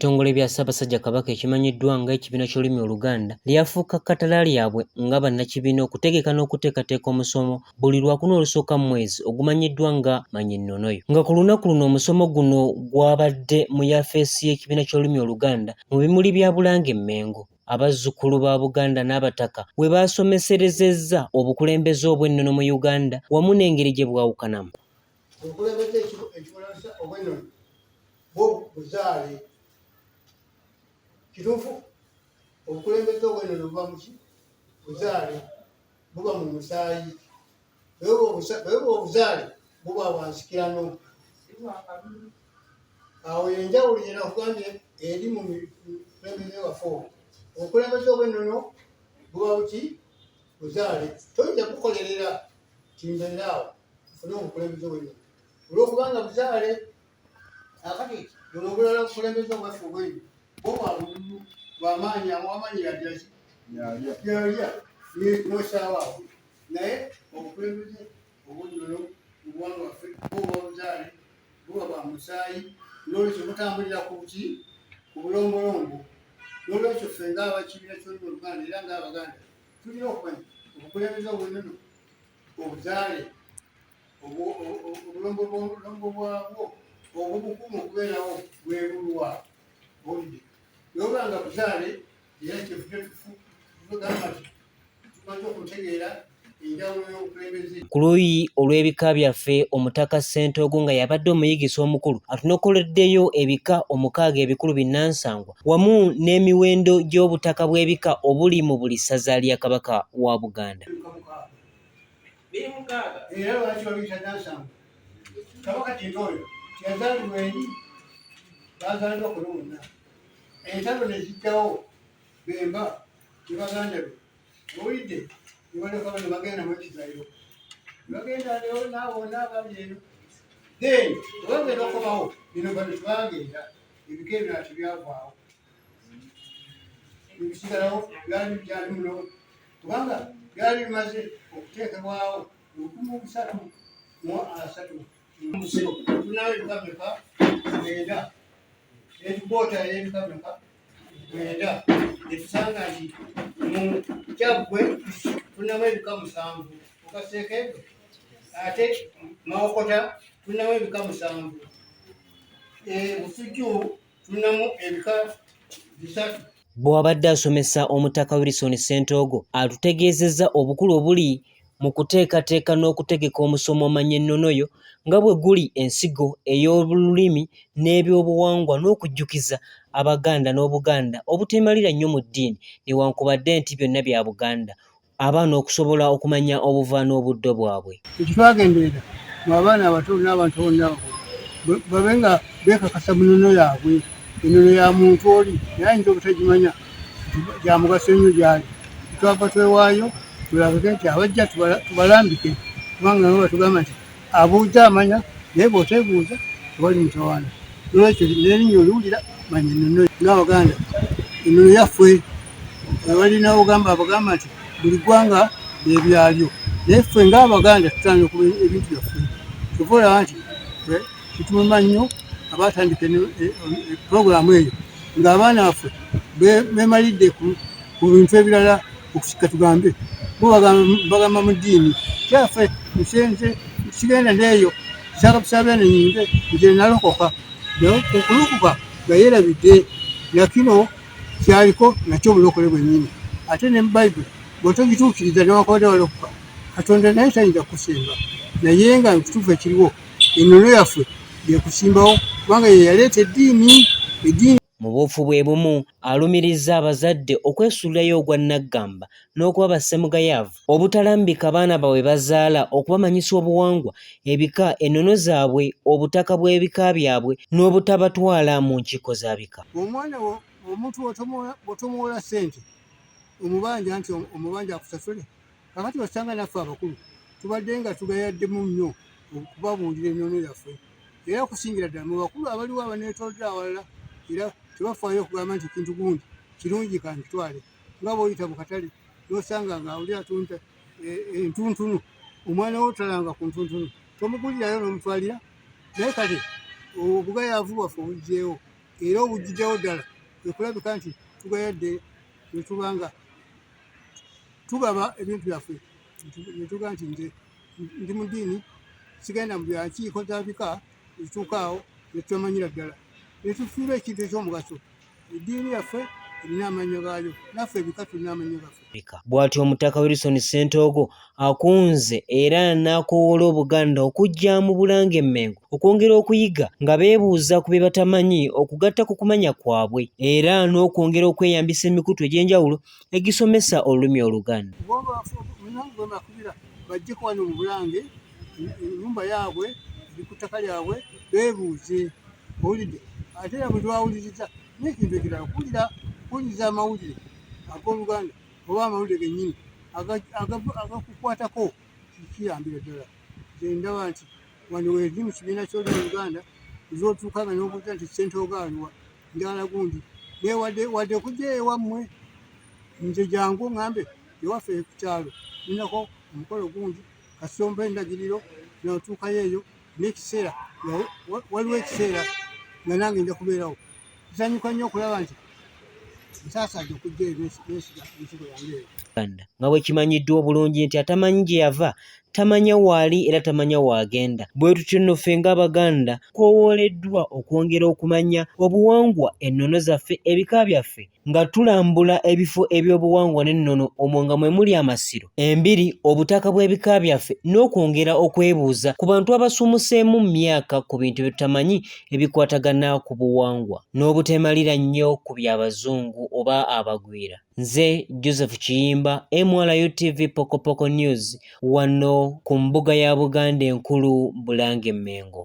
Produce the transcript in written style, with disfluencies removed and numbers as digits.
Ebitongole bya Ssaabasajja Kabaka ekimanyiddwa nga ekibiina ky'olulimi Oluganda lyafuuka kkatala lyabwe nga bannakibiina okutegeka n'okuteekateeka omusomo buli Lwakuna olusooka mu mwezi ogumanyiddwa nga Manya Ennono Yo. Nga ku lunaku luno omusomo guno gwabadde mu yafeesi y'ekibiina ky'olulimi Oluganda mu bimuli bya Bulange e Mmengo. Abazzukulu ba Buganda n'abataka we baasomeserezezza obukulembeze obw'ennono mu Uganda wamu n'engeri gye bwawukanamu. Obukulembeze ekibulansa obw'ennono bwo buzaale. Kituufu, obukulembeze obw'ennono buba muki? Buzaale, buba mu musaayi. Bwe buba obuzaale buba bwa nsikirano. Awo enjawulo gye nakugambye eri mu mukulembeze waffe obwo. Obukulembeze obw'ennono buba buki? Buzaale. Toyinza kukolerera kimbeera awo nfune obukulembeze obw'ennono olw'okubanga buzaale. Akati buno obulala obukulembeze obwaffe obw'ennono bwo bwa bululu bw'amaanyi, amaanyi yagira ki? Yalya n'osaawo awo. Naye obukulembeze obw'ennono mu buwangwa bwaffe bwo buba buzaale, buba bwa musaayi, n'olwekyo butambulira ku ki? Ku bulombolombo. N'olwekyo ffe ng'abakibiina ky'olulimi Oluganda era ng'Abaganda tulina okumanya obukulembeze obw'ennono obuzaale obulombolombo bwabwo obubukuuma okubeerawo bwe bulwa owulidde. Bwe nga buzaale era kyetujja tugamba nti tumaze okutegeera enjawulo y'obukulembeze. Ku luuyi olw'ebika byaffe, Omutaka Ssentoogo nga y'abadde omuyigisa omukulu atunokoleddeyo ebika omukaaga ebikulu binnansangwa wamu n'emiwendo gy'obutaka bw'ebika obuli mu buli ssaza lya Kabaka wa Buganda. Era lwaki babiyita nansangwa? Kabaka Kintu oyo teyazaalibwa eri, baazaalibwa kuno bonna. Entalo ne zijjawo Bemba ne baganda be, owulidde, ne balyoka bano bagenda mu ekizayiro ne bagenda naabo bonna abali eno. Then bwe bagenda okukomawo bino bano tebagenda, ebika ebirala tebyavaawo, ebisigalawo byali bikyali muno kubanga byali bimaze okuteekebwawo mu 1330. Busiro tulinayo ebika meka? 9. Etukoota ey'ebika meka? 9. Netusanga nti mu Kyaggwe tulinamu ebika 7 okaseeko ebyo, ate Mawokota tulinamu ebika 7, Busujju tulinamu ebika 3. Bw'abadde asomesa Omutaka Wilson Ssentoogo atutegeezezza obukulu obuli mu kuteekateeka n'okutegeka omusomo Manya Ennono Yo nga bwe guli ensigo ey'olulimi n'ebyobuwangwa n'okujjukiza Abaganda n'Obuganda obuteemalira nnyo mu ddiini newankubadde nti byonna bya Buganda, abaana okusobola okumanya obuva n'obuddo bwabwe. Ekyo twagenderera mu abaana abato n'abantu bonna abakulu babe nga beekakasa mu nnono yaabwe. Ennono ya muntu oli naye ayinza obutagimanya gya mugaso nnyo gy'ali. Twava twewaayo tulabike nti abajja tubalambike, kubanga nabo batugamba nti abuuza amanya, naye bw'oteebuuza tewali mutawaana. N'olwekyo n'erinnya oliwulira, manya ennono. Ng'Abaganda ennono yaffe balina ogamba abagamba nti buli ggwanga n'ebyalyo, naye ffe ng'Abaganda tutandika okuba ebintu byaffe. Kyova olaba nti kituluma nnyo abaatandika pulogulaamu eyo ng'abaana baffe beemalidde ku bintu ebirala okusika tugambe bo bagamba mu ddiini kyaffe nsenze sigenda neeyo nsaba nenyimbe nze nalokoka. Okulokoka nga yeerabidde nakino kyaliko nakyo obulokole bwennyini. Ate ne mu Bayibuli bw'otogituukiriza newankubadde walokoka, Katonda naye tayinza kukusemba. Naye nga ekituufu ekiriwo ennono yaffe yekusimbawo kubanga ye yaleeta eddiini. Eddiini Mu buufu bwe bumu alumirizza abazadde okwesuulirayo ogwa nnaggamba n'okuba bassemugayaavu obutalambika baana baabwe bazaala okubamanyisa obuwangwa, ebika, ennono zaabwe, obutaka bw'ebika byabwe n'obutabatwala mu nkiiko za bika. Omwana omuntu bw'otomuwola ssente omubanja nti omubanja akusasule. Kakati osanga naffe abakulu tubadde nga tugayaddemu nnyo okubabuulira ennono yaffe, era okusingira ddala mu bakulu abaliwo abaneetoolodde awalala, era tebafaayo okugamba nti ekintu gundi kirungi kankitwale. Nga bw'oyita mu katale n'osanga nga oli atunda entuntunu, omwana wo talanga ku ntuntunu, tomugulirayo n'omutwalira. Naye kati obugayaavu bwaffe obuzzeewo. Era obujjiddewo ddala kwe kulabika nti tugayadde ne tuba nga tugaba ebintu byaffe ne tugamba nti nze ndi mu ddiini sigenda mu bya nkiiko za bika ezituuka awo ne tutamanyira ddala ne tufiirwa ekintu eky'omugaso. Eddiini yaffe erina amannya gaayo, naffe ebika tulina amannya gaffe. Bw'atyo Omutaka Wilson Ssentoogo akunze era n'akoowoola Obuganda okujja mu Bulange Mmengo okwongera okuyiga nga beebuuza ku bye batamanyi okugatta ku kumanya kwabwe era n'okwongera okweyambisa emikutu egy'enjawulo egisomesa olulimi Oluganda. Bajjeko wano mu Bulange, ennyumba yaabwe eri ku ttaka lyabwe, beebuuze. Owulidde? Ate era bwe twawuliriza n'ekintu ekirala, kuwuliriza amawulire ag'Oluganda oba amawulire gennyini agakukwatako kiyambira ddala. Nze ndaba nti wano wendi mu kibiina ky'olulimi Oluganda, lw'otuuka nga n'obuuza nti Ssentoogo aliwa, njagala gundi, naye wadde okujja ewammwe, nze jangu oŋŋambe ewaffe ku kyalo nninako omukolo gundi, kasita ompa endagiriro n'otuukayo eyo n'ekiseera nga waliwo ekiseera nga nange nja kubeerawo. Nsanyuka nnyo okulaba nti nsaasaanye okujja eyo nesiga ensigo yange eyo. Nga bwe kimanyiddwa obulungi nti atamanyi gye yava tamanya waali era tamanya waagenda. Bwe tutyo nno ffe ng'Abaganda tukowooleddwa okwongera okumanya obuwangwa, ennono zaffe, ebika byaffe nga tulambula ebifo eby'obuwangwa n'ennono omwo nga mwe muli amasiro, embiri, obutaka bw'ebika byaffe n'okwongera okwebuuza ku bantu abasuumuseemu mu myaka ku bintu bye tutamanyi ebikwatagana ku buwangwa n'obuteemalira nnyo ku bya Bazungu oba abagwira. Nze Joseph Kiyimba, MRU TV Pokopoko News wano ku mbuga ya Buganda enkulu Bulange Mmengo.